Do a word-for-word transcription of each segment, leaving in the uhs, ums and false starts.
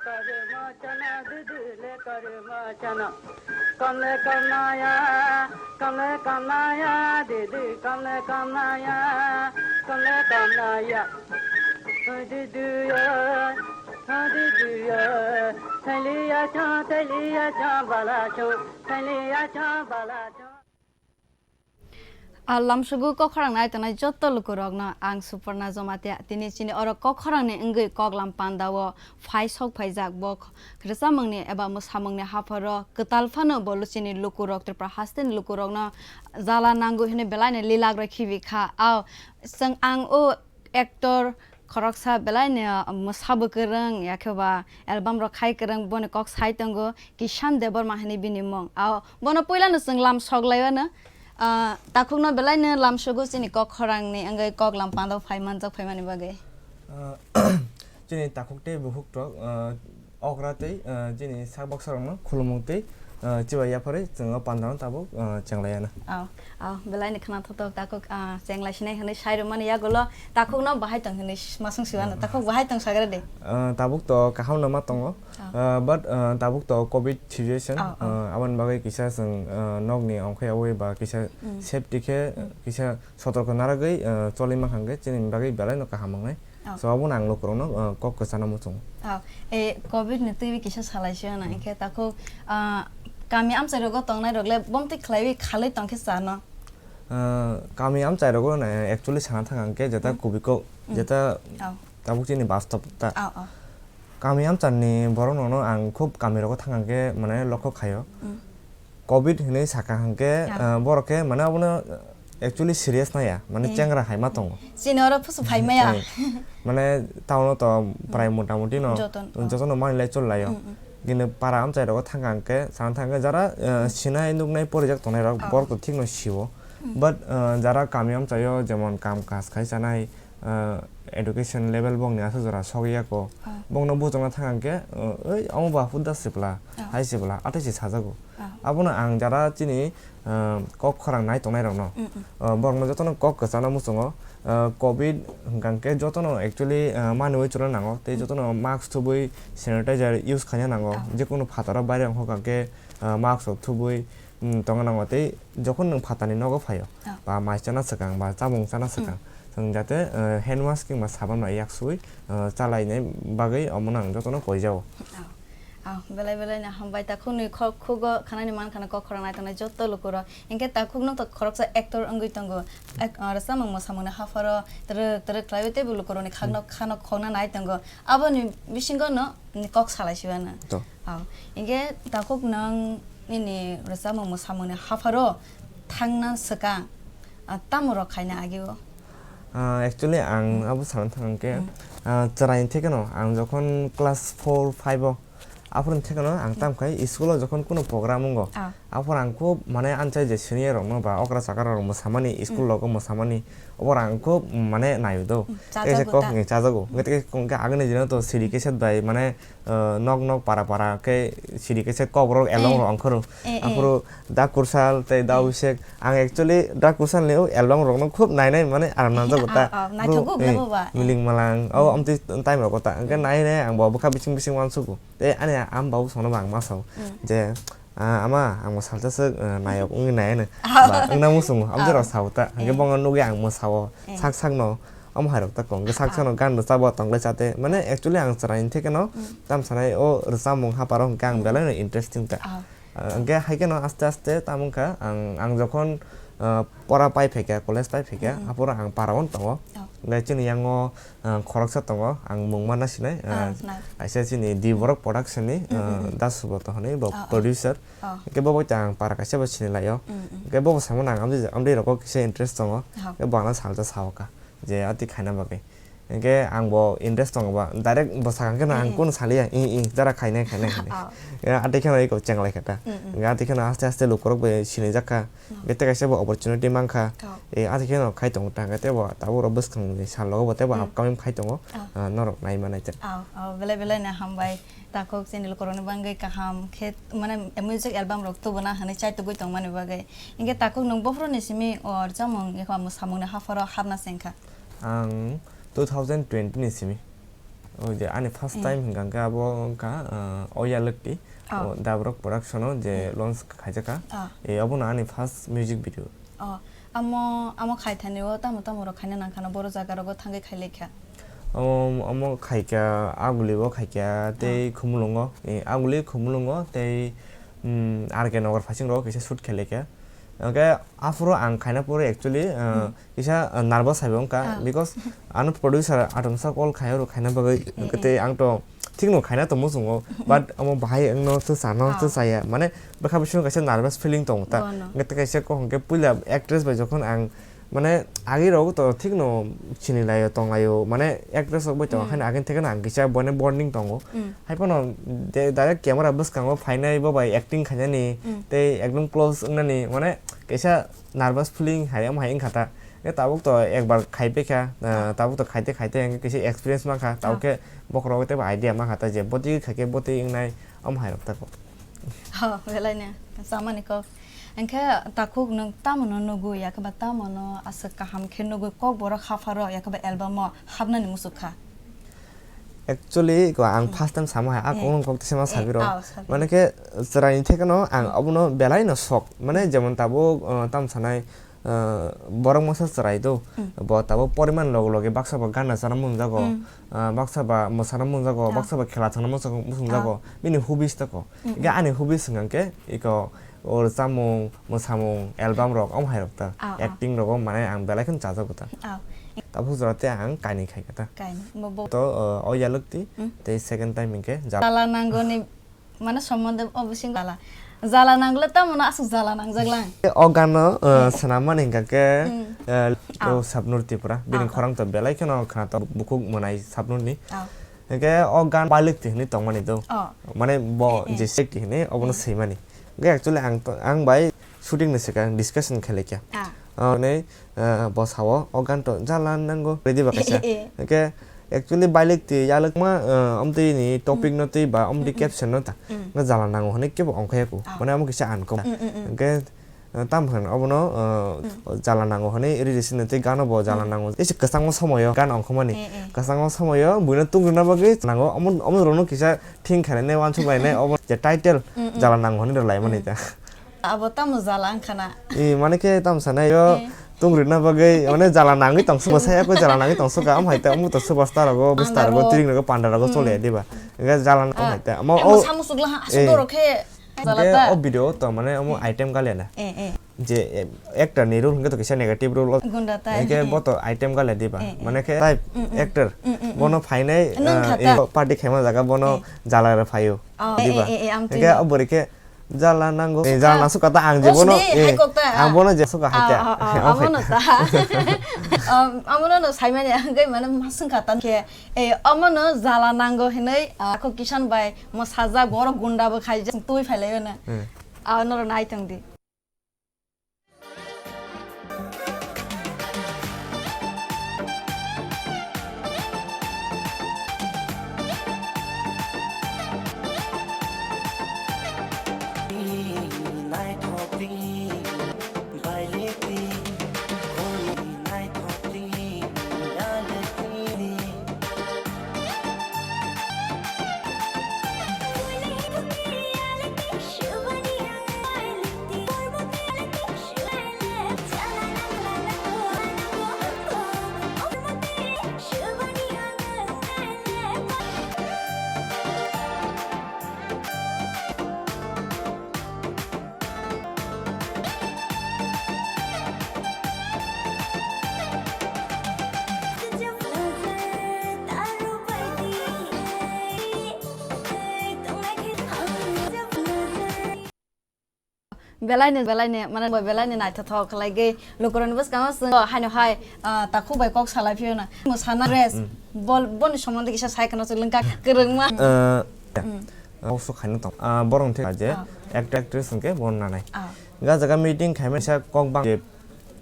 Karma chana didi le karma chana. Kamle kamnaya, kamle kamnaya, didi kamle kamnaya, kamle kamnaya. Didi ya, didi ya, thaliya cha, thaliya cha, bala cha, thaliya cha, bala cha. A lamsugo kok khorang nai tongnai joto lukurokno ang Suparna Jomatia. Tini chini oro kok khorangni wngwi koklam pandao phai sok phaijak. Bo kh-, rwchapmungni eba mwsamungni hapharo kwtal phano bo chini lukurok, Tripura hasteni lukurokno jala nango hwnwi belaino lilagroi khibi kha. Ao chwng ang o actor khoroksa belaino mwsabo kwrwng, yakhe ba album rok khai kwrwng, boni kok sai tongo Kishan Debbarma hwnwi bini mung. Ao bono puilano chwng lam sok laiwano, ah, takhukno belaino lam sugo chini kok khorangni wngwi kok lam pando phai manjak phaimani bagwi. Ah, chini takhuk tei bukhuk rok, ah, okra tei, ah, chini sak baksa rokno khulumung tei, ah, chibai yapharwi chwng o pandano tabuk, ah, chenglaiya na. Ao, ao, belaino khna thoktok takhuk, ah, chenglai sinai hwnwi sai rwmani yagulo takhukno bahai tong hwnwi s-, masung siwano. Mm. Takhuk bahai tong sagra de. Ah, tabuk to kaham no ma tongo. Ah. Ah, but, ah, tabuk to covid situation, Ah, ah. ah, aboni bagwi kisa chwng, ah, nokni ongkhai yaui ba kisa Mm. safety khe Mm. kisa sotorko naragwi, ah, choli mankha hwnkhe chini bagwi belaino kaham wngnai. Oh. So, abono ang lukurokno, ah, kok kwchana muchungo. Oh, e, covid ni twiwi kisa salai se hwnna, Mm. hinkhe takhuk, ah, kami amchai rogo tongnai rok le bomtwi khlaiwi khalwi tongkhe chano? Ah, kami amchai rogo na actually sana thang ang khe jeta Mm. kubui kok, Mm. jeta Oh. tabuk chini bastob ta. Oh, oh. Kami amchani borok nono ang khub kami rogo thang ang khe mane lokho khaio. Mm. Covid hinwi sakha hwnkhe, Ah. ah, borok khe mane abono actually serious naiya, mane Eh. chengra hai ma tongo. Chini oro pusu phai maya. Eh, mane town o to prai Hmm. motamuti no Joto, oh. jotono manwi lai chol laio. Hmm, hmm. Kini para amchai rogo thangkha hwnkhe, sana thangkhe jara, ah, Hmm. sinai nuknai porijak tongnai rok Oh. borok to thik no sio. Hmm. But, ah, jara kami amchaio jemon kam kaj khai chanai, ah, education level bongni aswk jora sogwi yako. Ah. Bongno bujokna thang ang khe, ah, oi, omo ba hudda sibla, Ah. hai sibla, athaisi sajago. Ah. Abono ang jara chini, ah, kok khorang nai tongnai rokno, Mm, mm. ah, borokno jotono kok kwchana muchungo, ah, covid hwnkha hwnkhe jotono actually, ah, manwi chwla nango, tei Mm. jotono mask thubwi, sanitizer use khaina nango, Ah. jekunu phataro baire ongkha hwnkha hwnkhe, ah, mask rok thubwi, mm, tongna nango. Tei jokhon nwng phatarni nogo phaio, Ah. ba mai chana swkang, ba chamung chana swkang, Mm. chwng jate, eh, hand wash kingba sabon bai yak suwi, eh, chalainai bagwi omono ang jotono koijao. Ah. Ah, belai belai no hambai, takhukni kho-, khugo khanani man khana kok khorang nai tongnai joto lukurok. Hinkhe takhukno to khoroksa actor wngwi tongo. Ek-, ah, rwchapmung mwsamungni hapharo twrwk twrwk khlaiwi teibo lukurokni khakno, Mm. khano khokna nai tongo. Aboni bisingo no kok salai siwano. To. Oh. Hinkhe takhuk nwng nini rwchapmung mwsamungni hapharo thangna swkang, ah, tamo rok khaina agio? Ah, actually, ang Hmm. abo sana thang khe, Hmm. ah, chwraini thekeno ang jokhon class four, five o, aphuruni thekeno ang Hmm. tamkhai school o jokhon kuno program wngo, Ah. aphuru ang khub mane anchai je senior rokno ba okra chakra rok mwsamani, school Hmm. rogo mwsamani, obo ang khub mane naio do. Hmm, Tei se chajago kok ta? Ni chajago. Hmm. Tei kok khe agini dino to C D cassette bai mane ah, nok nok para para khe siri khe se kok rok album Eh. rok ongkhoro. Eh, eh. Aphuru Da Kursal tei Da Eh. Abhishek. Ang actually Da Kursal ni o album rok no khub nai nai mane aram nang jago ta. Ah, ah, naithok Bro, go eh, bla bo ba. Eh. Miling malang. Oh, Hmm. amtwi time rok ta. Hwnkhe Hmm. nai nai ang bo bwkha bising bising uansugo. Tei ani am babu sono ba ang ma sao. Hmm. Je, ah, ama ang bo salsa swk, ah, nayok wngwi nai ano. Ah. Ba, wngna musungo. Amtwi Ah. rok sao ta. Hwnkhe Eh. bo no nugwi ang mo sao. Eh. Sak sak no. Omo hai rok ta kong khe sak Ah. sano gan rwchabo tong lai chate. Mane actually ang chwraini theke no Mm. tam sanai o rwchapmung hapharo hwnkhe ang Mm. belai no interesting ta. Ah. Ah, hwnkhe hai kheno aste aste tamo wngkha ang, ang jokhon, ah, pora pai phaikha, college pai phaikha, Mm. aphuru ang para o tongo. Oh. Hwnkhe chini yango, ah, khoroksa tongo, ang mung mana sinai, ah, Ah, nai. kaisa chini Di Borok Production ni, Mm, ah, mm, mm. Das Subrata hwnwi bo Ah, ah. producer. Oh. Hwnkhe bo bai ta ang para kaisa bo sini lai o. Mm, mm. Hwnkhe bo bo samo nang amtwi, amtwi rogo kisa interest tongo. Oh. Hwnkhe bo ano salsa sao kha. Je ati khaina bagwi. Hwnkhe ang bo interest tongo ba, direct bo sakha khe no ang Eh, eh. Kunu saliya, "Ih, ih, jara khainai, khainai," hinwi. Oh. Ya, ati kheno eko chenglai kha ta. Mm, mm. Hwnkhe ati kheno aste aste lukurok bai sinijak kha. Mm. Hwnkhe tei kaisa bo opportunity mankha. Oh. Eh, ati kheno khai tongo ta, hwnkhe tei bo tabuk rok bwskang ni sal rogo bo tei bo Mm. Upcoming khai tongo. Oh. Ah, norok nai manai ta. Oh, oh, belai belai no hambai. Takhuk chini lukurokni bagwi kaham khe, mane, music album rok tubuna hwnwi chai tugui tongmani bagwi. Hwnkhe takhuk nwng bohrokni simi o rwchapmung eba mwsamungni hapharo hapna chengkha? Ang two thousand twenty ni simi. O je ani first time hingka khe abo wngkha, ah, Oya Lekti, Oh. o Dabrok Production o je launch khaijak kha. Ah. E, abono ani first music video. Oh, amo, amo khaithani o tamo tamo rok khaina nangkhano boro jaga rogo thangwi khailaikha. Amo, amo khaikha Aguli o khaikha tei Khumulwngo, e, Aguli Khumulwngo tei, mm, R K Nagar Phasing rogo kisa shoot khailaikha. Hwnkhe aphuru ang khaina pore actually, uh, kisa, uh, nervous hai wngkha, because ano producer atomsa call khai oro khaina bagwi, hwnkhe tei ang to thikno khaina tongmo chwngo, but amo bahai wngno se sano se saya, mane bwkha bisingo kaisa nervous feeling tongo ta. Bono. Hwnkhe tei kaisa kok hwnkhe puila actress bai jokhon ang, mane agi rok to thikno sinilaio tonglaio, mane actress rok bai tongo, haino agini thekeno ang kisa bono bonding tongo. Haiphano de-, direct camera bwskango phainai bo bai acting khainani, tei ekdom close wngnani, mane kaisa nervous feeling hai, omo hai wngkha ta. Hwnkhe tabuk to ekbar khai paikha, ah, tabuk to khaite khaite hwnkhe kisa experience mankha, tabuk khe bokhorok teibo idea mankha ta je botwi khaikhe botwi wngnai, omo hai rok tako. Oh, belai no, chamani kok. Hwnkhe takhuk nwng tamo no nugwi, yakhe ba tamo no aswk kaham khe nugwi kok borok hapharo, yakhe ba album o hapnani muchuk kha? Actually, ko ang first time sama hai, a kok nwng kok tisa ma sabi rok. Mane khe chwraini thekeno ang obono belai no sok. Mane jemon tabuk, uh, tam sanai, uh, borok masa chwrai do. Bo tabuk poriman log loge baksa ba gana chana mung jago. Uh, baksa ba mwsana mung jago, baksa ba khela thangna mung jago. Bini hobbies tako. Hwnkhe ani hobbies hwnkha khe iko o rwchapmung, mwsamung, album rok, omo hai rok ta. Ah, ah. Acting rok o mane ang belai kheno chajago ta. Ah. Tabuk jora tei ang kainwi khai kha ta. Kainwi. Bo, bo. To, uh, o Yalukti, tei second time hwnkhe Jala. Jala nangoni, mane sombonde o bising jala. Jala nangle tamo no aswk jala nangjak lang. O gano, uh, swnam mani hwnkha khe, uh, o Sapnur Tripura. Bini khorang to belai kheno khna to bukhuk mwnai Sapnur ni. Ah. Hwnkhe o gan Bailikti hinwi tongmani do. Oh. Mane bo je sekti hinwi obono swimani. Hwnkhe actually ang to, ang bai shooting ni swkang discussion khailai kha. Ah. Mane, eh, bo sao o gan to jala nango ready ba kaisa. Eh, eh. Hwnkhe actually Bailikti Yalukma, eh, omtwi ni topic no twi ba omtwi caption no ta. Hwnkhe jala nango hinwi kebo ongkhai ya ku. Ah. Mane omo kisa uncommon. Hwnkhe Uh, tam hwn obono, uh, jala nango hwnwi riri sini tei gano bo jala nango. Ese kwchangma somoyo gan ongkhormani. Eh, eh. Kwchangma somoyo buino tungri na bagwi nango omo, omo rokno kisa thing khainai wansuk lainai obo je title jala nango hwnwi rwlaimani ta. Abo tamo jala wngkha na? I mane khe tam sanai yo tungri na bagwi mane jala nangwi tongsu bwsai ko jala nangwi tongsu ka am hai ta omo to superstar rogo, bwstar rogo, tiring rogo, panda rogo chole diba. Ga jala nang hai ta. Amo o samung sugla ha asuk doro khe. Hwnkhe o video to mane omo item galia na. Eh, eh. Je, eh, actor ni role hwnkhe to kisa negative role o. Gunda tai. Hwnkhe bo to item galia diba. Eh, eh. Mane khe type actor. Bono phainai, eh, party khaima jaga bono jala rw phaio. Oh, eh, diba. Eh, eh, eh, hwnkhe o bwrwi khe jala nango. Eh, jala nangsu kata ang je bono, eh, ang bono je suka hai ta. Oh, oh, oh, omo hai ta. Um, omono no saimani hwnkhe mane masung kata khe, eh, omono jala nango hinwi, ah, ko Kishan bai mo sajak borok gunda bo khai twi phailaio na. Hmm. Ah, norok nai tong di. Belai ni, belai ni, mane bo belai ni naithothok khlai gwi lukurokni bwskango chwng haino hai, ah, takhuk bai kok salai phiyona. Mwsana dress, bol-, boni somondo kisa sai kheno chwng lengkha kwrwngma. Eh, kok sok khaino tong. Ah, borok thik je actor actress hwnkhe bo nanai. Ah. Ga jaga meeting khaima kisa kok bang je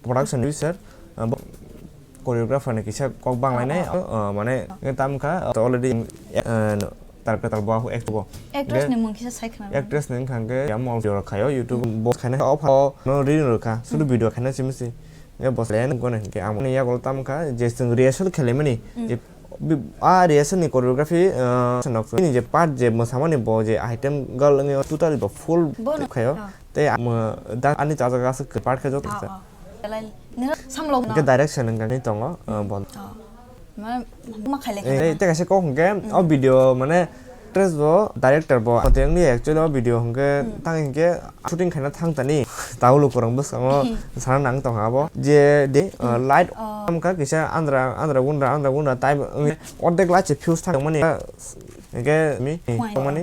production officer, ah, bo-, choreographer ni kisa kok bang lainai, ah, mane tam kha, already, eh, tar petal bo ahu actor bo. Actress ni mung kisa sai khna. Actress ni wngkha hwnkhe ya mol video rok khaio, YouTube bo khaina off no reel rok kha, sudu video khaina simi si. Nge bo le nang gone hwnkhe ang ni yago tam kha, je chwng rehearsal khelaimani, je Bi-, a rehearsal ni choreography, ah, sanok ni je part je mosamani bo je item girl wngwi totally bo full Bono. Khayo. Ah. Tei, ah, mo-, da-, ani chajaga aswk part khe joto Ah, kisa. Ah. Belai, nino samlok no. Hwnkhe direction wngkha ni tongo, ah, Hmm. bon. Ah. Ma, ma khaile Eh, khaile. Tei kaisa kok hwnkhe, Hmm. o video mane actress bo, director bo, tei wngwi actually o video hwnkhe, Hmm. tang hwnkhe shooting khaina thang tani, tau lukurok bwskango Hmm. sana nang tongha abo. Je de, uh, Hmm. light Oh. wngkha kisa andra, andra gundra, andra gundra time wngwi ordek light se fuse thang mani, hwnkhe mi, Fine. Mani,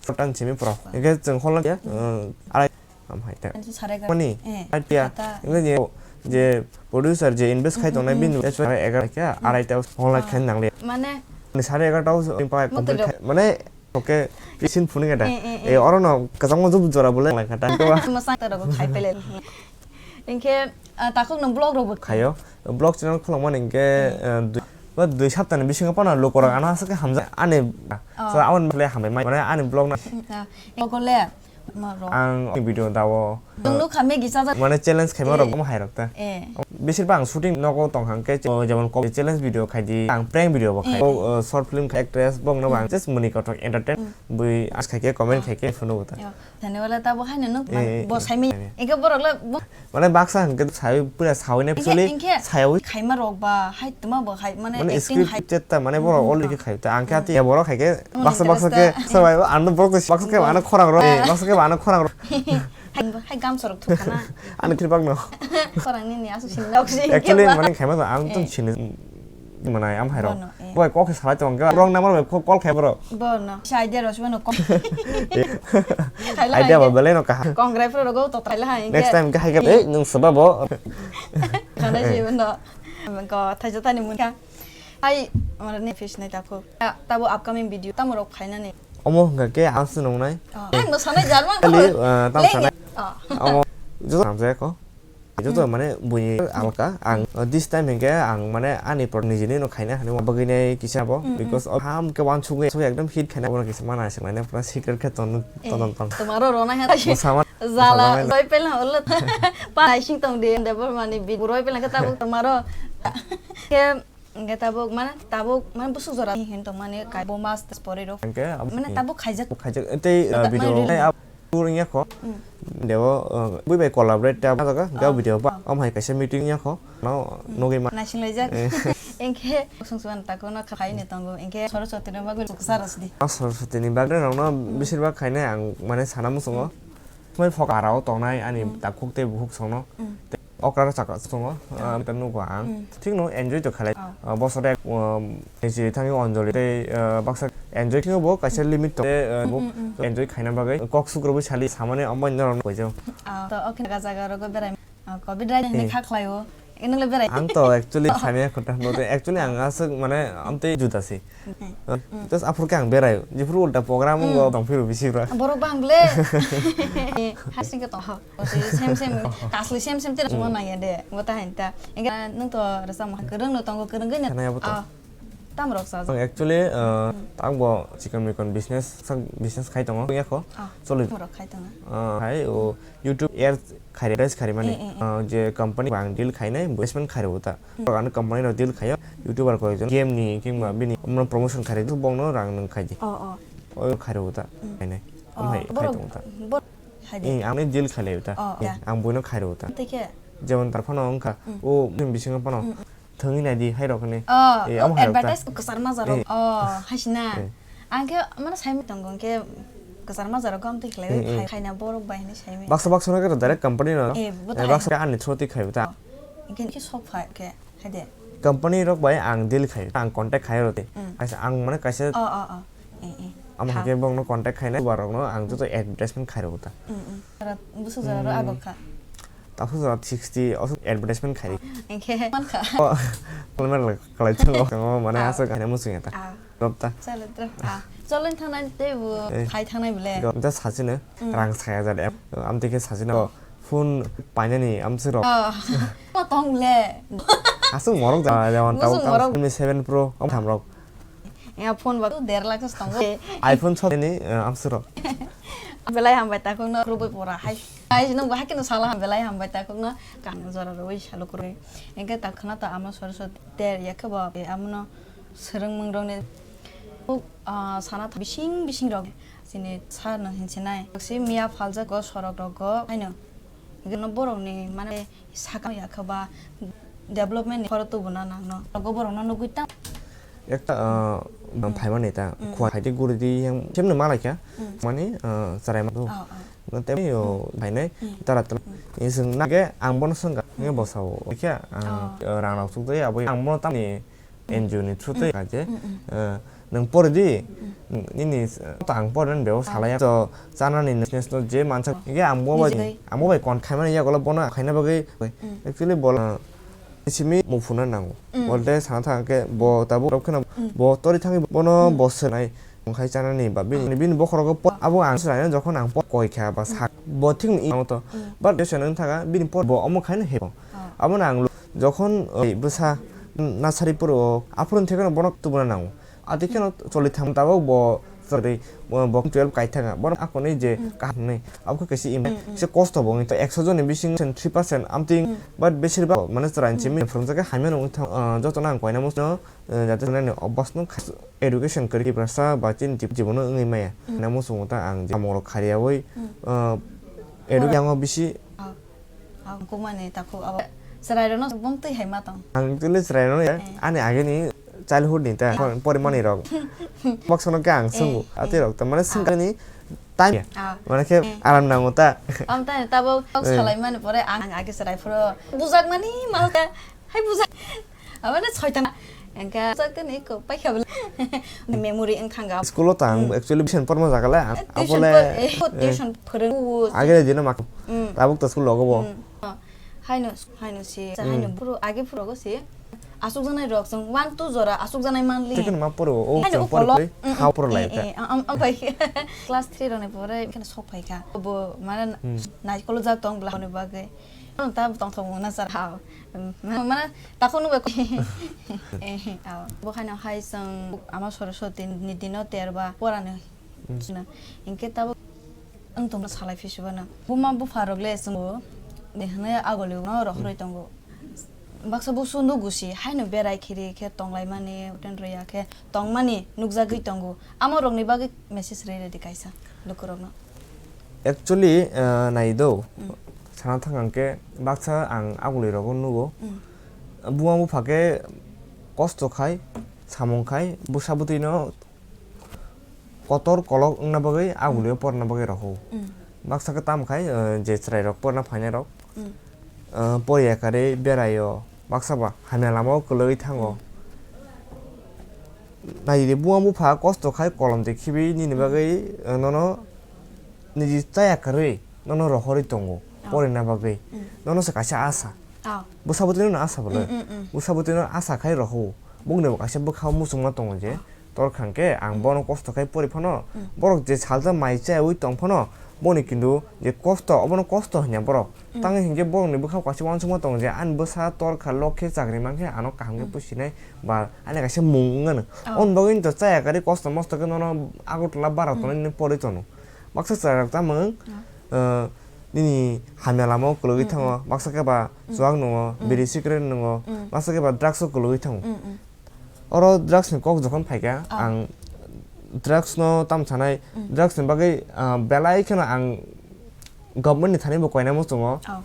sotan simi pro. Hwnkhe chwng holo ya, Hmm. uh, arai, am hai ta. Ani sare ga- Mani, Eh, hai pia, kata. Hwnkhe je, je producer je invest khai tongnai Hmm, hmm, bini, hmm. That's why egar khe, Hmm. arai ta holo Ah. khe nang le. Mane, Ni sare egar ta o, pa Mo complete to khai, mane, Oke, pisin phunukya da. Eh, eh, eh. Eh, oro no kwchangma jup jora bole lai kha ta. Mwsang ta rogo khai pele. Inkhe, ah, takhuk no vlog rogo. Khayo. Vlog channel khulangmani inkhe, Hmm. eh, dui, ba dui sapta ni bisingo phano lukurok ano aswk khe hamjak ani. Oh. So, aboni bole hambai mai. Mane ani vlog na. Hmm, ah. Vlog le. Ma rok. Ang video dao. Nwng nukha Maggie chajak. Mane challenge khaima rok Eh. Omo hai rok ta. Eh. Bisir bang shooting nogo tong hang khe, o, jemon ko-, challenge video khai di, ang prank video bo khai. Eh. O, o, short film khai actress bong no bang Hmm. just muni kothok entertain Hmm. bui as khai khe comment khai khe phunu ta. Yo. Thani wala ta bo hai no nuk Eh, eh, bo eh, sai mi. Eh. Eke borok le bo Mane baksa hwnkhe sawi pura sawi ne Inkhe, actually inkhe sawi. Khaima rok ba, hai tuma bo hai, mane Mane acting script hai. Chetta, mane borok Hmm. already khai ta. Ang khe Hmm. ati borok khai khe Hmm, baksa baksa khe interest ta. Sabai, ano borok baksa khe Hmm. ano khorang rok. Ah. Baksa khe ano khorang rok. Hai, hai gamsa rok thuk kana. Ano thir bak no. Khorang ni ni asu sin nok sin Actually, khe ba. Mane khaima to ang tong Eh. Sini. Manai am hai rok. Bono, eh. Boy, kok se salai tong khe, wrong number bai kok call khai bro. Bono, si idea rw sibano kok. Idea ba belai no kaha. Kong rai pro rogo to thaila ha. Next time khe hai khe, eh, nwng seba bo. Khana si bono. Ko thaisa tani mun kha. Hai, amar ni fish nai tako. Ta-, tabo upcoming video tamo rok phaina ni. Omo hwnkha khe ang se nongnai. Oh. Ang no sanai jarman Kali, ko. Ah, tam Legi. Sanai. Oh. Omo, joto hamjaya ko. Joto Hmm. Mane buini alka ang, uh, this time hinkhe ang mane ani pro nijini no khaina hani bagwi nai kisa bo Hmm, hmm. Because of ham khe wansugwi so ekdom hit khaina bono kisa mana swngnai pura secret khe ton Eh, ton ton. Tomaro rona ha. Mo sama Jala sama joi pela ulo. Pa sing tong de de bor mani bi roi pela khe tabuk tomaro. Khe Hingke tabuk mane, tabuk mane busuk jora hin tong mane kai bo mas pore rok. Hingke abo Mane tabuk khaijak. Khaijak tei, Mata- video mane nai reel. Ab-, tur wngya kho. Mm. Debo, uh, bui bai collaborate ta jaga, ga Oh, video ba. Oh. Am hai kaisa meeting ya kho. No, Mm. Nogi ma. Naising laijak. Eh. Hingke sung suan tako no khai ni tongo. Hingke Saraswati no bagwi suksa rasdi. Ah, Saraswati ni bagwi rok no Mm. Bisir bak khainai ang mane sana musungo. Mm. Mai phok arao tongnai ani Mm. Takhuk tei bukhuk songno. Mm. Okra saka songo, Ah. Ah, ta nugo ang. Mm. Thik no enjoy to khalai. Ah. Ah, bosor ek, um, nisi thangwi Anjali tei, ah, baksa enjoy thik bo kaisa limit to. Tei, ah, Mm, bo mm, mm. Enjoy khaina bagwi kok sukro bo sali samani ambai norok no koijo. Ah, to okhe jaga jaga rogo berai. Ah, covid rai ni Eh. Kha khlaio. Engle berai. Ang to actually sani khota no te actually ang aswk mane amtwi juda si. Mm. Ah, Mm. Just aphur khe ang berai. Jephuru ulta program Mm. Go tong phiru bisi bra. Borok bang ble. Hasing khe tong. Sem sem kasli sem sem tira chuma nang ya de. Bo ta han ta. Enga nung to rasa mo kwrwng no tongo kwrwng gwi na. Sana ya bo to. Ah, tam rok sa. Ang actually, uh, Mm. Ang bo chikon mikon business, sak business khai tongo. Ya kho. Ah, Choli. Tam rok khai tongo. Uh, hai o YouTube ads khai, advertise khai mani. Eh, eh, eh. Uh, je company bang deal khainai, investment khai rw ta. Hmm. Ano company no deal khayo, YouTuber koi jon game ni kingba bini omno promotion khai rw bongno rang nung khai di. Oh, oh. O khai rw ta. Hmm. Khainai. Oh, am hai khai borok, tong ta. Bor-, hai di. Eh, ang ni deal khai lai ta. Oh, oh. Eh, ang boino khai rw ta. Tei khe? Jemon tar phano wngkha. Hmm. O bini bisingo phano. Hmm, hmm. Thangwi nai di hai rok ni. Oh, eh, oh, amo hai rok ta. Advertise kwchar ma jaro. Eh. Oh, hai sina. Eh. Ang khe mano sai mi tongo khe kwchar ma jaro gom twi khlai Eh, eh. Khai, khaina borok bai hinwi sai mi. Baksa baksa no khe direct company no. Eh, bo Eh, ta baksa hai. Ani through twi khai ta. Oh. Hingke khe sok phai khe, hai de. Company rok bai ang deal khai, ang contact khai rw te. Mm. Kaisa ang mane kaisa Oh, oh, oh. Eh, eh. Amo Tha. Hake bongno contact khainai, borok no ang joto advertisement khai rw ta. Mm, mm. Jora, busu jora ro Mm. Agok kha. Takhuk jora sixty, oso advertisement khai. Hingke man kha. Oh, kalmar la kalai chungo. Tamo mane Ah. Aswk khaina muchung ya ta. Ah. Rop ta. Chalo, chalo. Ah. Chalo, thang nai tei bo Eh. Khai thang nai bole. Go, ta sachino, Mm. Rang saya jat em. Am tike sachino. Phone painani amswk rok. Oh. Ma tong le. Aswk morok ja, jemon Busuk tau, tau morok. Realme seven Pro, om tham rok. Ya phone ba der lakh tongo. iPhone soteni, eh, amswk rok. Belai hambai takhuk no rubui pora hai. Hai no ba hakino sala ham belai hambai takhuk no kan jora rubui salu kurui. Engke takhna ta ama sor sor der ya khe ba amono Swrwngmung rokni, ah, sana tha-, bising bising rok chini sa no hinsinai. Si miya phaljak go sorok rok go haino. Gino borok ni mane saka ya kha ba development ni khoro tubu na nang no. Rogo borok no nugui tang. Ekta, ah, Mm. phaimani ta, Mm. khua khaidi guri di yang semno malai kha. Mm. Mani, ah, charai ma do. Oh, oh. Nang tei yo Mm. phainai Mm. tara tara. Mm. Ising nage ang bono sengka nge Mm. bosao. Kya, ah, Oh. ah, rang rok suk dai abo ang bono tamni N G O ni through tei kaje, Mm, mm. eh, nwng pori di, Mm. nini, eh, to ang pori nani bebo Ah. salaya. To chanani business no je mansa, Ah. ge ang bo bai, Nijai. ang bo bai kon khaimani yagulo bono khaina bagwi. Mm. Actually bol, eh, simi muphuna nango. Mm. Bolte sana thang ke bo tabuk rok kheno Mm. bo tori thangwi bono Mm. bo swnai. Wngkhai chanani ba bini, Ah. bini bokhorogo po-, Ah. abo ang swnai jokhon ang po-, koi kha ba Mm. sak. Bo thik ni ang to. Mm. But jesa nang thaga bini por bo omo khaino hepo. Ah. Abo nang lo-, jokhon, eh, bwsa nasari puro aphuru thekeno bono tubuna nango. Ati kheno Mm. choli tham tabok bo sorry, bo, bo twelve kai thanga. Bono akoni je Mm. kaham ni. Abo khe kaisa im-, Mm, mm. se kosto bo wngwi to ekso joni bising three percent amtwing, Mm. but besir bak mane chwrai Mm. chimi phwrwngsa khe hamya nung thang, ah, joto nang koina muchno, eh, jate nani obas nung khas-, education kwrwi Tiprasa ba chini jib-, jibono wngwi maya. Mm. Na muchungo ta ang je amoro khariyawi, Mm. ah, edu-, Boro- yango bisi Ah, ah, kukmani takhuk abo chwrairokno bumtwi hai ma tong. Ang actually chwrairokno ya, Eh. ani agini childhood ni ta, Eh. pon-, porimani rok. Baksa no khe ang Eh, swngo, eh. Atwi rok ta, mane Ah. swngkani time ya. Ah. Mane khe Eh. aram nango ta. Am ta tabuk Eh. salaimani pore ang, ang age chwrai phuru bujakmani ma ta, hai bujak. Aboni soitan. Engka sakani ko paikha bole. Memory wng thanga. School o tang Hmm. actually bisan porma jagale ang. Eh, tuition Abole, por-, eh, eh, tuition phwrwng. Age dino mak. Hmm. Tabuk to school logo bo. Hmm. Oh. Haino, haino si, Hmm. haino phuru, age phuru go si. Asuk janai rok jong one two jora asuk janai manli. Tikin ma poro, o Haino jong ukolo. Pori pori, Hmm, ha poro hmm, lai eh, ta. Eh, am, am, pai. Class three rok ni pore, kena sok pai kha. Bo, mana, Hmm. nai kolo jak tong bla hone bagwi. Ano ta tong thong na sar hao. Hmm, mana, Takhuk nukbai. Eh, aw. Bo haino hai chwng ama Saraswati ni dino terba porani Mm. sina. Hinkhe tabuk wng tongma salai phi subana. Buma bupha rok le chwng bo de hwnwi agoli no rohorwi Mm. tongo. Baksa busu nugu si haino berai khiri khe tonglaimani, utenroya khe tongmani nukjagwi tongo. Amo rokni bagwi message rwi rwdi kaisa lukurokno. Actually, eh, nai do. Mm. Sana thang ang khe baksa ang aguli rogo nugo. Mm. Buma bupha khe kosto khai, samung khai, bwsa bwtwi no kotor kolok wngna bagwi aguli o Mm. porna bagwi rohor. Mm. Baksa khe tamo khai, eh, je chwrai rok porna phainai rok. Mm. Eh, poriya karwi beraio, baksa ba hamya lama o kwlwi thango. Mm. Nai di, buma bupha kosto khai kolom de khibi nini Mm. bagwi, eh, nono niji chaya kwrwi nono rohorwi tongo, Oh. porina bagwi. Mm. Nono se kaisa asa. Oh. Bwsa bwtwi no asa bwle. Mm, mm, mm. Bwsa bwtwi no asa khai rohor. Bukni bo kaisa bwkha o muchungma tongo je. Oh. Tor khang khe ang Mm. bono kosto khai pori phano, Mm. borok je salsa mai chayaui tong phano, boni kintu je kosto, obono kosto hinya borok. Mm. Tang hinkhe borokni bwkha o kaisa uansukma tongo je ani bwsa tor kha lok khe chakri man khe ano kaham khe Mm. pusinai ba ani kaisa mung wngano. Oh. Oboni bagwi to chaya kari kosto mosto khe nono Agartala bara Mm. tonwi nini pori tono. Baksa chwrairok tamo, Oh. eh, nini hamya lama o kwlwgwi Mm, thango, mm. baksa khe ba Mm. chuwak nungo, Mm. biri cigarette nungo, Mm. baksa khe ba drugs o kwlwgwi thango. Mm, mm. Oro drugs ni kok jokhon phaikha, Ah. ang drugs no tam sanai, Mm. drugs ni bagwi, ah, belai kheno ang government ni thani bo koina muchungo. Oh.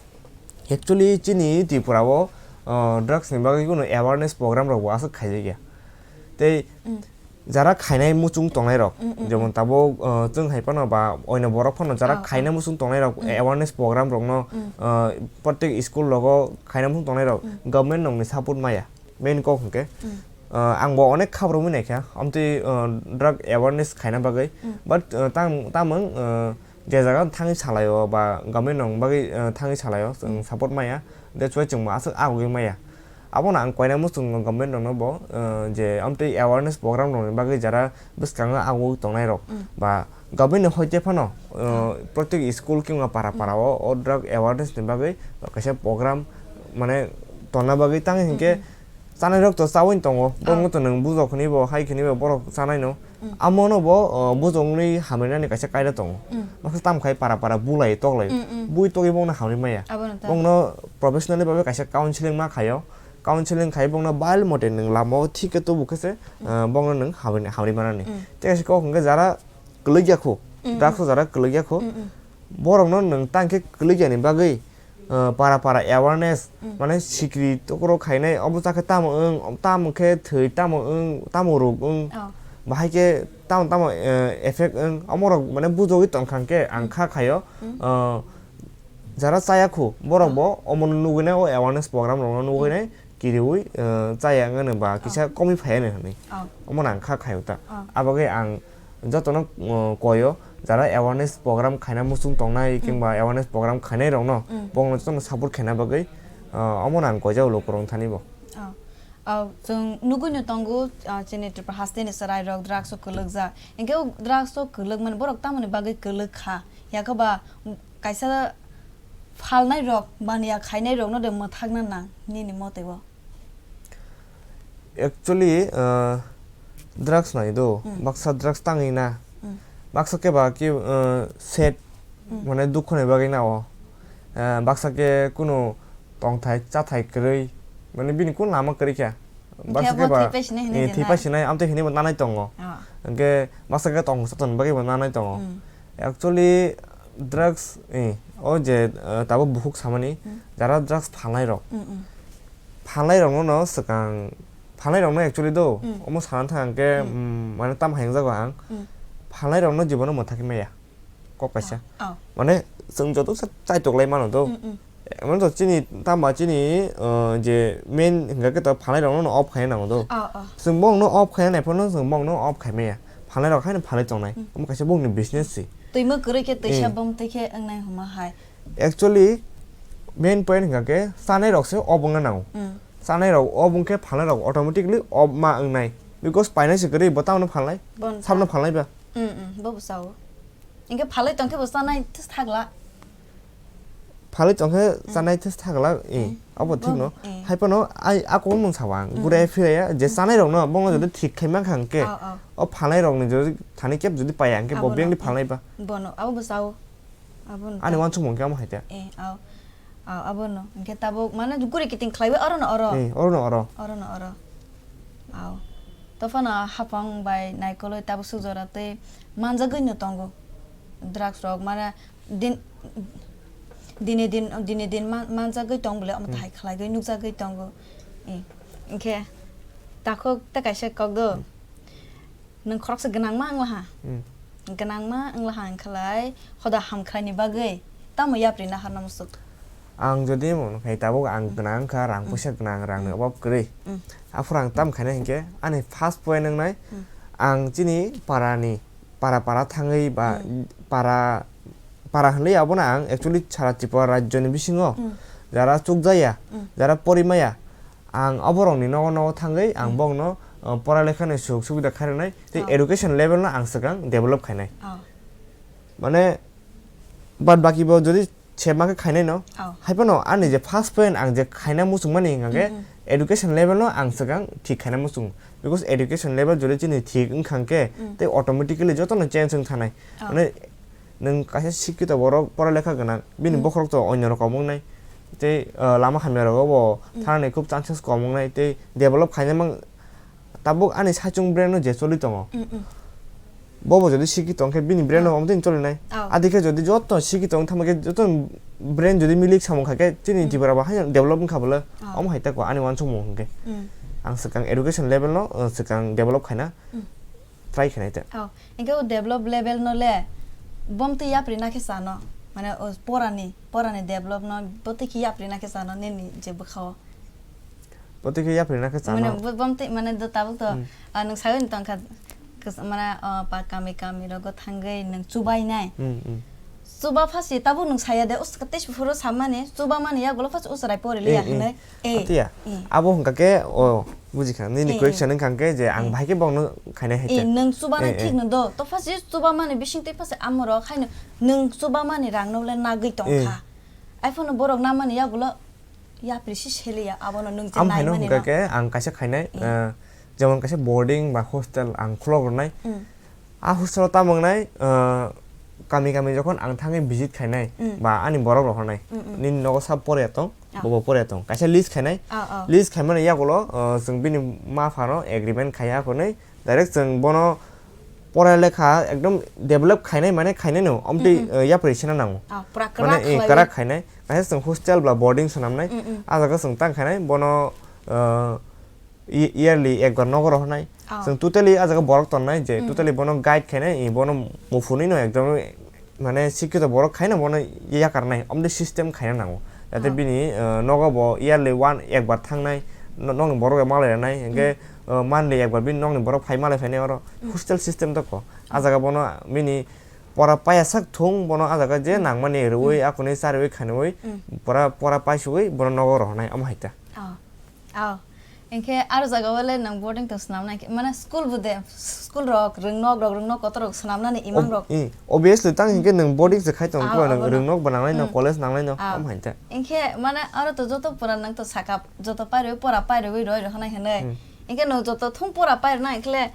Actually, chini Tripura o, ah, drugs ni bagwi kunu awareness program rok bo aswk khaijakya. Tei Mm. jara khainai muchung tongnai rok, Mm, mm, jemon mm. Tabuk, ah, chwng hai phano ba oino borok phano jara Oh, khainai oh. Muchung tongnai rok, Mm. Awareness program rok no, Mm. ah, protek school rogo khainai muchung tongnai rok, Mm. Government nokni support maya. Main kok hwnkhe, Mm. ah, ang bo onek khabrumwi naikha, amtwi, ah, drug awareness khaina bagwi. Mm. But, ah, tam, tamwng, ah, je jaga thangwi salaio ba government rokni bagwi, ah, thangwi salaio, chwng Mm. Support maya, that's why chwngbo aswk agugwi maya. Abono ang koina muchungo government rokno bo, ah, je amtwi awareness program rokni bagwi jara bwskango agugwi tongnai rok Mm. ba government ni hoite phano, ah, Mm. Protek school khe wngma para para Mm. O, o drug awareness ni bagwi kaisa program mane tonna bagwi tang hinkhe Mm, mm. Chanai rok to chaui tongo, Oh. Borokno to nwng bujok hwnwi bo, hai hwnwi bo borok chanai no. Mm. Amo no bo, o, bujok wngwi hamrwi nani kaisa kaida tongo. Mm. Baksa tamo khai para para bulai toklai. Mm, mm. Bui togwi bongno hamrwi maya. Abono ta. Bongno professionally babe kaisa counseling ma khaio. Counseling khai bongno bal mote nwng lama o thik khe tubu khe se, ah, bongno nwng hamri, hamri manani. Mm. Tei kaisa kok hwnkhe jara kwlwk ya kho, Mm, drugs o jara kwlwk ya kho, Mm, mm. borokno nwng tang khe kwlwk yani bagwi, ah, para para awareness, Mm. mane sikri tokro khainai, obo chakhe tamo wng, tamo khe thwi, tamo wng, tamo rwk wng, Oh. bahai khe tamo tamo, eh, effect wng, omorok mane bujogwi tongkha hwnkhe ang Mm. kha khaio, Mm. ah, jara chaya khu, borok bo omono nugwi nai, o awareness program rokno nugwi nai, kiriwi, eh, chaya wngmano ba kisa Oh. komwi phaiya hinwi. Oh. Omono ang kha khaio ta. Oh. Abagwi ang jotono, eh, koyo, jara awareness program khaina muchung tongnai, Mm. kengba awareness program khainai rokno, Mm. bongno jotono support khaina bagwi, eh, omono ang koijak lukurok thani bo. Oh. Oh, chwng nugwino tongo, ah, chini Tripura hasteni chwrairok drugs o kwlwkjak. Hinkhe o drugs o kwlwkmani borok tamoni bagwi kwlwk kha? Yakhe ba kaisa phalnai rok, baniya khainai rokno de mwthakna nang, nini mote bo? Actually, uh, drugs nai do, Hmm. baksa drugs tangwi na. Hmm. Baksa khe ba ki, uh, sad, Hmm. mane dukho ni bagwi na o. Uh, baksa khe kunu tongthai, chathai kwrwi, mane bini kunu lama kwrwi khe. Baksa khe bo ba, thwi paisinai hinwi eh, de thwi na? Paisinai, amtwi hinwi bo nanai tongo. Ah. Hwnkhe baksa khe tong saton bagwi bo nanai tongo. Hmm. Actually, drugs, eh, o je, eh, tabuk bukhuk samani, Hmm. jara drugs phalnai rok. Hmm, hmm. Phalnai rokno no swkang, phalnai rokno actually do, Hmm. omo sana thang khe, Hmm. mm, mane tam hayung jago ang. Hmm. Phalnai rokno jibono mwthakwi maya. Kok kaisa. Oh, oh. Mane chwng joto sa chaitok lai mano do. Hmm, hmm. Emon to chini tama chini, uh, je main hingka khe to phalai rokno no off khaina nango do. Oh, oh. Chwng bongno off khaina nai phano chwng bongno off khai maya. Phalai rok haino phalai tongnai. Hmm. Omo kaisa bongni business si. Twima kwrwi khe twisa Eh. bom twi khe wngnai hwnma hai. Actually, main point hingka khe chanai rok se off wngna nango. Hmm. Chanai rok off wngkhe phalai rok automatically off ma wngnai. Because painai se kwrwi bo tamo phalai. Bon Sabno ta. Phalai ba. Hmm, hmm, bo bwsao. Hingke phalai tongkhe bo chanai thes thagla. Phalai tongkhe Mm. chanai thes thagla, eh, Mm. abo thik no. Bo, eh. Hai phano ai, a kok mung sawa ang. Mm. Gure phiraya, je Mm. chanai rokno, bongno Mm. jodi thik khai mankha hingke, Oh, oh. o phalai rokni jodi thani kep jodi paya hingke, bo Abono, bengli eh. Phalai ba. Bono, abo bo sao. Abono Ani ta. Wansukmung khe amo hai te. Eh, ao. Ao, abono. Hingke tabuk, mane guri kiting khlaiwi oro no oro. Eh, oro no oro. Oro no oro. Ao. Tophano haphang bai naikolwi tabuk suk jora tei manjagwi no tongo. Drugs rok, mane din, dini din, dini din man-, manjagwi tong bole, omo Mm. tahai khlaigwi nukjagwi tongo. Eh, hingke takhuk ta kaisa kok do. Mm. Nwng khoroksa gwnangma wnglaha. Hmm. Gwnangma wnglaha wngkhalai hoda hamkhraini bagwi tamo yapri naharna musuk? Ang jodi mano khai tabuk ang Hmm. Gwnang wngkha, rang Hmm. Puisa gwnang, rangni Hmm. Obab kwrwi. Hmm. Aphuru ang tam khaina hinkhe ani first point wngnai, Hmm. ang chini parani, para para thangwi ba Hmm. para, para hwnwi abono ang actually sara Tripura rajyoni bisingo Hmm. jara chukjaya, Hmm. jara porimaya, Ang oborokni nogo nogo thangwi ang Hmm. bokno, uh, pora lekhani suk subida khairoknai tei Oh. Education level no ang swkang develop khainai. Oh. Mane, bad baki bo jodi sep ma khe khainai no, Oh. hai phano ani je first point ang je khaina muchungmani hingkha khe Mm, mm. Education level no ang swkang thik khaina muchungo. Because education level jodi chini thik wngkha khe Mm. tei automatically jotono change wng thanai. Oh. Mane, Nwng kaisa sikito borok pora lekha gwnang, bini Mm. bokhorok to onyo rokom wngnai. Tei, uh, lama hamya rogo bo Mm. thanani khub chances kom wngnai, tei develop khaina mang tabuk ani saichung brain no je choli tongo. Mm, mm. Bobo jodi sikito wngkhe bini brain no Oh. Omtini cholinai. Oh. Adikhe jodi joto sikito wng thangma khe joto brain jodi milik samung kha khe chini Mm. Tripura bo haino develop wngkha bwle. Oh. Omo hai tako ani wansukmung hwnkhe. Mm. Ang swkang education level no, uh, swkang develop khaina. Mm. Try khainai te. Oh, hingke o develop level no le bom twi yapri na khe sano? Mane o porani, porani develop no bo twi khe yapri na khe sano nini je bwkha o? Bo twi khe yapri na khe sano? Mane bo-, bom twi, mane do tabuk to, Hmm. ah, nwng sawi tong kha, kis-, mane, oh, pa kami kami rogo thangwi nwng chubai nai. Hmm, hmm. Chuba phasi tabuk nwng saya de, us-, tei phuru samani, chuba mani yagulo phasi usrai pori liya Eh, eh. Hinwi. Eh, Atiya, eh. Abo hwnkha khe, o, buji kha, nini Eh, question eh. Wngkha khe je ang Eh. Bahai khe bokno khainai hai Eh, khe. Nwng chuba nai Eh, eh. Thik no do, to phasi chuba mani bising tei phasi amoro khaino nwng chuba mani rang no le nagwi tong Eh. Kha. Ai phano borok na mani yagulo yapri si seliya, abono nwng je Am nai haino mani hwnkha no. Khe ang kaisa khainai, Eh. Eh, jemon kaisa boarding ba hostel ang khulok rwnai. Mm. A hostel o tamo wngnai, uh, kami kami jokhon ang thangwi visit khainai, Mm. Ba ani borok rok hornai, Mm, mm. Nini nogo sab pore tong, Ah. Bobo pore tong. Kaisa list khainai. Ah, ah. List khaimani yagulo, uh, chwng bini ma phano agreement khai akhonwi direct chwng bono pora lekha ekdom develop khainai mane khainai no. Omtwi, Mm, mm. uh, yapri sina nango. Ah, pura Mane, kwrak eh, khlaiwi. Kwrak khainai. Kaisa chwng hostel ba boarding swnamnai. Mm, mm. Ah jaga chwng tang khainai bono, uh, ye-, yearly ekbar nogo rohornai. Oh. Chwng totally ah jaga borok tonnai je Mm. totally bono guide khainai, i bono muphunwi no ekdom mane sikkito borok khaina bono yakarnai, omde system khaina nango. Jate Oh. bini, eh, nogo bo yearly one ekbar thangnai, no-, nokni borok bai malai ranai, hwnkhe, Mm. eh, monthly ekbar bini nokni borok phai malai phainai oro Mm. hostel system toko. Ah Mm. jaga bono bini pora paya sak thung bono ah jaga je Mm. nangmani rwui, Mm. akhunwi charwi khanwi, Mm. pora, pora paisugwi bono nogo rohornai, omo hai ta. Oh. Oh. Hinkhe aro jaga o le nwng boarding tong swnamnai khe, mane school bo de, school rok, rwngnok rok, rwngnok kotor rok swnamnani imang Ob-, rok. i, obviously, tang hinkhe nwng boarding se khai tong Ah, khe, nwng abono. rwngnok bo nangnai no, Hmm. college nangnai no, Ah. omo hai ta. Hinkhe mane aro to joto pura nwng to saka, joto pairwi, pora pairwi roi rohonai hinwi. Hmm. Hinkhe nwng joto thung pora pairwnai hinkhe le,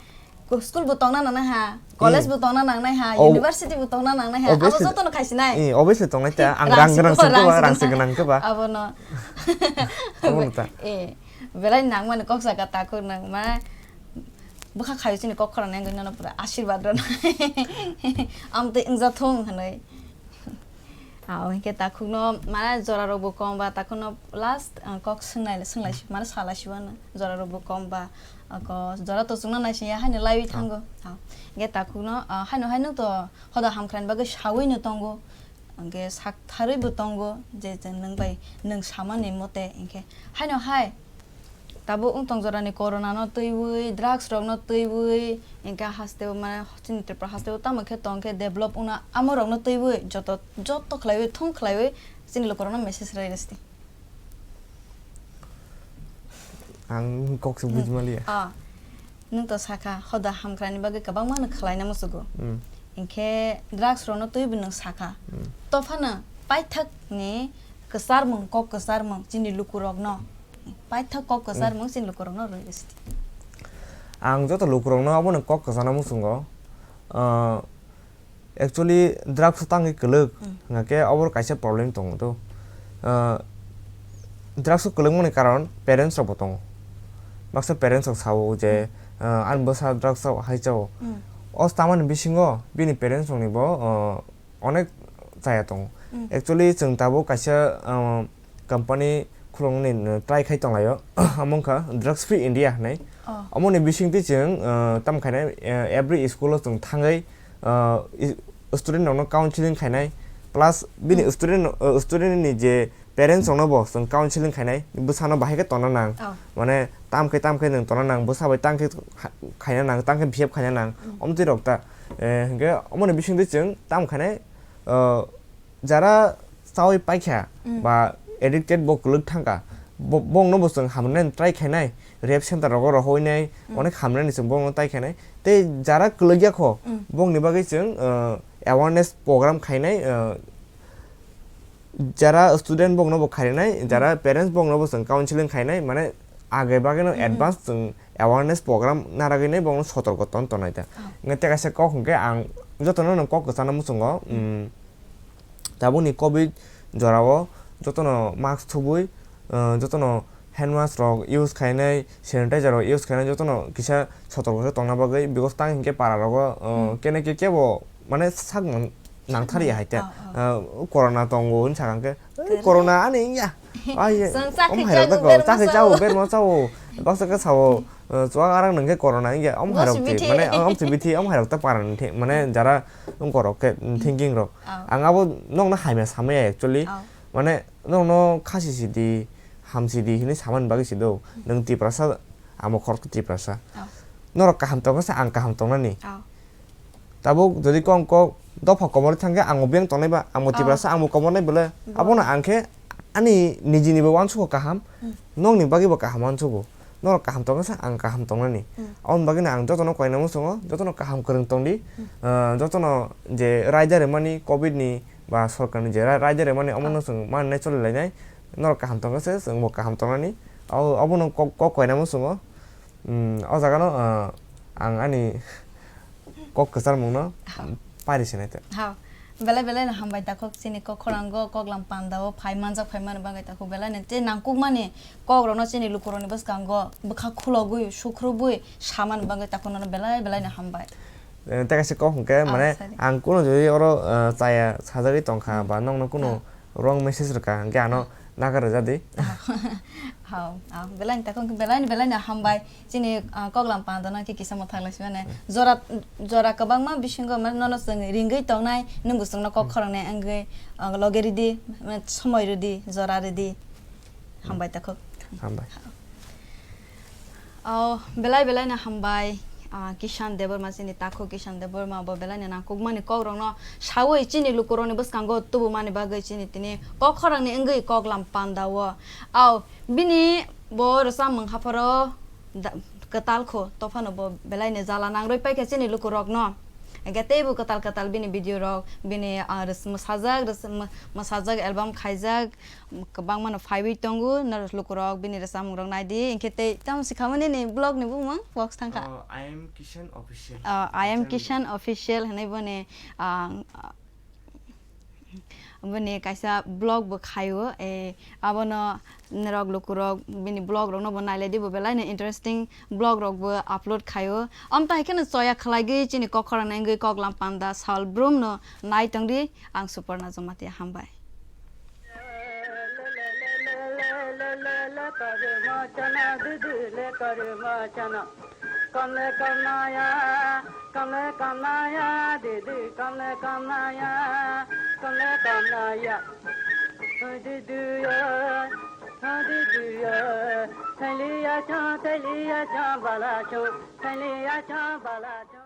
Ko-, school bo tongna nangnai ha, college Hmm. bo tongna nangnai ha, Oh. university bo tongna nangnai ha, abo Obviously. jotono khaisinai. Eh, obviously tongnai ta. Ang Rang rang si-, gwnang se rang ba, si rang se gwnang. gwnang ke ba. Abono. Abono ta. Eh, belai nangmani kok saka takhuk nang, mane bwkha khayo chini kok khorang nang gwnano pura ashirbad rwnai. Amtwi wngjathung hinwi. Ah, hinkhe takhukno mane jorarokbo kom ba, takhukno last, ah, kok swngnai, swnglai si, mane salai si uanw, jorarokbo kom ba, ah, ko-, jora to chwngno naisingya haino laiwi Ah. thango. Ah, hinkhe takhukno, ah, haino hai nwng to hoda hamkraini bagwi sawi no tongo, hinkhe sak tharwi bo tongo, je, je nwng bai nwng samani mote, hinkhe haino hai Tabuk wng tong jorani corona no twiwi, drugs rok no twiwi, hinkhe haste o mane chini Tripura haste o tamo khe tong khe develop wngna amo rok no twiwi joto, joto khlaiwi thung khlaiwi chini luku rok no message rai rwsti. Ang kok se Hmm. buji maliya. Ah. Nwng to sakha, hoda hamkrani bagwi kwbangma no khlaina muchugo. Hmm. Hinkhe drugs rok no twiwi nwng sakha. Hmm. Tophano paithak ni kwcharmung, kok kwcharmung chini luku rok no. Paithak kok kwchar Hmm. mung chini lukurokno rwi rwsti. Ang joto lukurokno abono kok kwchana muchungo. Ah, actually, drugs o tangwi kwlwk Hmm. hwnkhe abo kaisa problem tongo to. Ah, drugs o kwlwkmani karon parents rokbo tongo. Baksa parents rok sao je, Hmm. ah, ani bwsa drugs o hai chao. Hmm. O tamani bisingo bini parents rokni bo, ah, onek chaya tongo. Mm. Actually, chwng tabuk kaisa, um, company khuluknani try khai tonglaio, amo wngkha Drugs Free India hinwi. Oh. Amoni bisingtwi chwng, uh, tamo khainai, uh, every school o chwng thangwi, uh, i-, student rokno counseling khainai, plus bini Mm. student, uh, student ni je parents rokno bo chwng counseling khainai, bwsano bahai khe tongna nang. Oh. Mane, tam khe, tam khe nwng tongna nang, bwsa bai tang khe ha-, khaina nang, tang khe behave khaina nang, Mm. omtwi rok ta. Eh, hinkhe omoni bisingtwi chwng tam khainai, uh, jara chaui paikha Mm. ba addicted bo kwlwk thangkha, bo-, bongno bo chwng hamrwnani try khainai, rehab center rogo rohornai, Mm. onek hamrwnani chwng bongno try khainai. Tei jara kwlwk yakho, Mm. bongni bagwi chwng, uh, awareness program khainai, uh, jara student bongno bo khainai, jara Mm. parents bongno bo chwng counseling khainai, mane age bagwi no Mm, mm. advance chwng awareness program naragwi nai bongno sotorko ton tonai ta. Oh. Nge tei kaisa kok hwnkhe ang jotono no kok kwchana muchungo, Mm. mm, tabukni covid jorao jotono mask thubui, uh, jotono hand wash rok use khainai, sanitizer rok use khainai, jotono kisa sotorko khe tongna bagwi, because tang hinkhe para rogo, uh, Hmm. kene ke kebo mane sak nang-, nangthar ya hai te. Oh, oh. Uh, corona tongo hin sakang khe, "Eh, Corona. corona ani ya." Ai, Chwng chakri om hai rok chakri ta ko, berma chakri sao. chao, berma sao. Baksa khe sao, uh, chuak arang nang khe corona hin ya, om hai Bosi rok te, bithi. mane, om si bithi, om hai rok ta para nang the, mane jara wng korok khe, mm, thinking rok. Oh. Ang abo nokno hamya samaya actually. Oh. Mane, nokno khasi sidi, ham sidi hinwi samani bagwi sido. Nwng Tiprasa, amo khoroksa Tiprasa. Oh. Norok kaham tongkha se ang kaham tongnani. Oh. Tabuk jodi kok, kok dopha komorwi thangkhe ang bo biyang tongnai ba, ang bo Oh. Tiprasa, ang bo komornai bole. Bo- Abono ang khe ani nijini bo uansukgo kaham, Hmm. nokni bagwi bo kaham uansukgo. Norok kaham tongkha se ang kaham tongnani. Hmm. Aboni bagwino ang jotono koina muchungo, jotono kaham kwrwng tongdi. Hmm. Ah, jotono je raida rwmani covid ni ba sorkar ni je ra-, raida rwmani omono Ah. chwng mannai choli lainai. Norok kaham tongkha se chwngbo kaham tongnani. Abo, abono kok, kok koina muchungo. Hmm, o jagano, ah, ang ani kok kwcharmungno Ah. pari sinai te. Ha. Belai belai no hambai takhuk chini kok khorang go, kok lam panda o phai manjak phai mani bagwi takhuk belai no tei nangkuk mani kok rok no chini luku rok ni bwskango bwkha khulogwi sukrubwi samani bagwi takhuk nono belai belai no hambai. Eh, tei kaisa kok hwnkhe, ah, mane, sorry, ang kuno jodi oro, eh, chaya sajagwi tongkha, hmm, ba nokno kuno, ah, wrong message rwkha, hwnkhe ano, ah, nagar rwja di. Hao, ah, belai ni takhuk hwnkhe belai ni belai no hambai. Chini, ah, kok lam panda no khe kisa mwthak lai simane. Hmm. Jora, jora kwbangma bisingo mane nono chwng ringwi tongnai, nwng bo chwngno kok, hmm, khorang nai wngwi, ah, loge ridi, mane somoi ridi, jora ridi. Hambai takhuk. Hambai. Oh, belai belai no hambai, ah, Kishan Debbarma, chini takhuk Kishan Debbarma bo belai no nangkukmani kok rok no sawi chini luku rok ni bwskango tubumani bagwi chini tini kok khorang ni wngwi kok lam panda o. Oh, bini bo rwchapmung hapharo da-, kwtal kho, tophano bo belai no jala nangrwi paikha chini luku rok no. Hwnkhe teibo kwtal kwtal bini video rok, bini, ah, rwch-, mwsajak, rwch-, mw-, mwsajak album khaijak, kwbangma no phaiwi tongo, norok lukurok bini rwchapmung rok naidi, hinkhe tei tamo sikhamani ni vlog ni bumung, vlogs thangkha. Oh, I am Kishan Official. Oh, I am Channel. Kishan Official hinwi boni, ah, boni kaisa vlog bo khaio, eh, abono norok lukurok bini vlog rok no bo nailaidi, bo belai no interesting vlog rok bo upload khaio. Amtwi hai kheno choya khwlaigwi chini kok khorang nai wngwi kok lam panda sal brum no nai tongdi, ang Suparna Jamatia, hambai. Kamle kamnaya, kamle kamnaya, didi kamle kamnaya, kamle kamnaya. Didi ya, didi ya, thaliya cha, thaliya cha, bala cha, thaliya cha, bala cha.